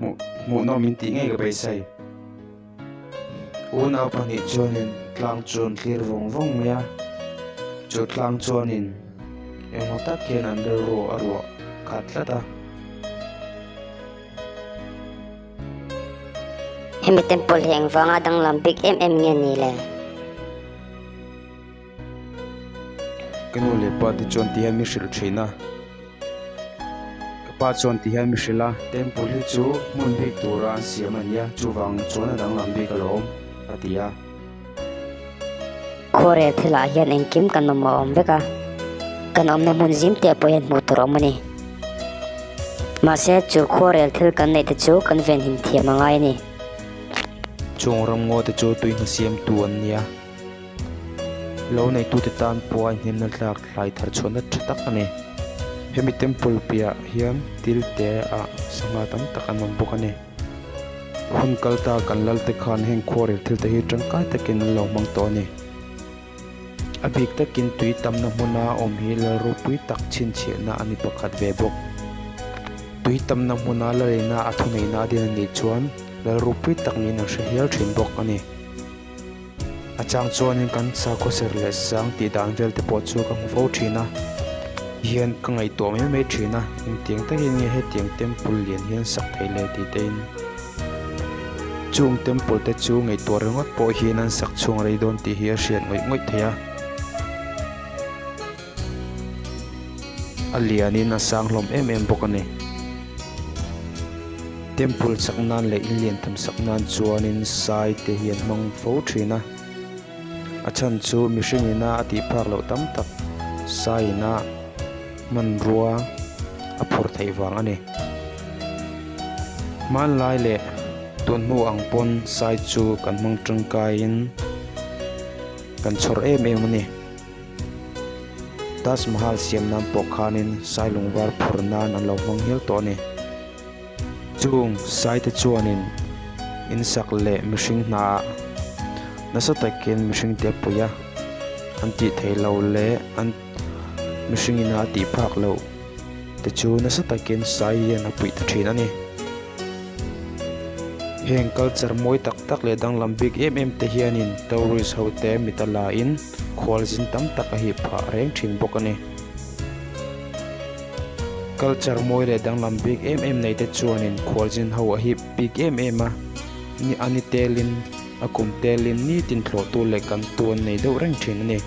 Hmuh hmuhnawm in tih ngei ka beisei. Unau pahnih chuanin tlang chu an thlir vawng vawng mai a, chu tlang chuanin engmaw tak hian an rilru a ruah khat tlat a. Hemi temple hi engvanga danglam bik em em nge ni le? Ka nu leh pa te chuan ti hian mi hrilh thin a, ka pa chuan ti hian mi hrilh a. Temple hi chu hmun bik tura an siam a nia, chuvang chuan a danglam bik alawm, a ti a. Khuarel thilah hian engkim kan mamawh awm vek a, kan awmna hmun zim te pawh hian hmuh tur a awm a ni. Mahse, chu khuarel thil kan neih te chu kan venhim thiam a ngai a ni. Chung ramngaw te chu tui hna siamtu an nia. Lo neitute tan pawh a inhnemna tlak hlai thar chhuahna tha tak a ni. Hemi temple piahah hian til te ah sangha tam tak an awm bawk a ni. Hun kal ta kan lal te khan heng khuarel thil te hi tangkai takin an lo hmang tawh a ni. A bik takin tui tamna hmuna awm hi lal ropui tak chhinchhiahna a ni pakhat ve bawk. Tui tamna hmuna la leina a thuneihna a din a nih chuan lal ropui tak niin an hre hial thin bawk a ni. A chang chuanin kan sakhaw ser leh sang tih dan vel te pawh chu ka hmu fo thin a, hian ka ngaihtuah mai mai thin a, engtiang takin nge hetiang temple lian hian sak theih leh tih te in chung temple te chu ngaihtuah ringawt pawh hian an sak chhung a rei dawn tih hi a hriat ngawih ngawih theih a. A lianin a sang hlawm em em bawk a ni. Temple sak nan leh in lian tham sak nan chuanin sai te hi an hmang fo thin a. A chhan chu mihring ina a tih phak loh tam tak sai ina hmanrua a phur theih vang a ni. Hmanlai leh tun hnu ang pawn sai chu kan hmang tangkaiin kan chhawr em em a ni. Taj Mahal siam nan pawh khanin sai lungvar phur nan an lo hmang hial tawh a ni. Chung sai te chuanin in sak leh mihring hna ah nasa takin mihring te a pui a, an tih theih loh leh an mihring ina a tih phak loh te chu nasa takin sai hian a puih ta thin a ni. Heng culture mawi tak tak leh danglam bik em em te hianin tourist ho te mit a la in khualzin tam tak a hip phah reng thin bawk a ni. Culture mawi leh danglam bik em em nei te chuanin khualzin ho a hip bik em em a, ni a ni telin a kum telin nitin thlawhtu leh kantu an nei deuh reng thin a ni.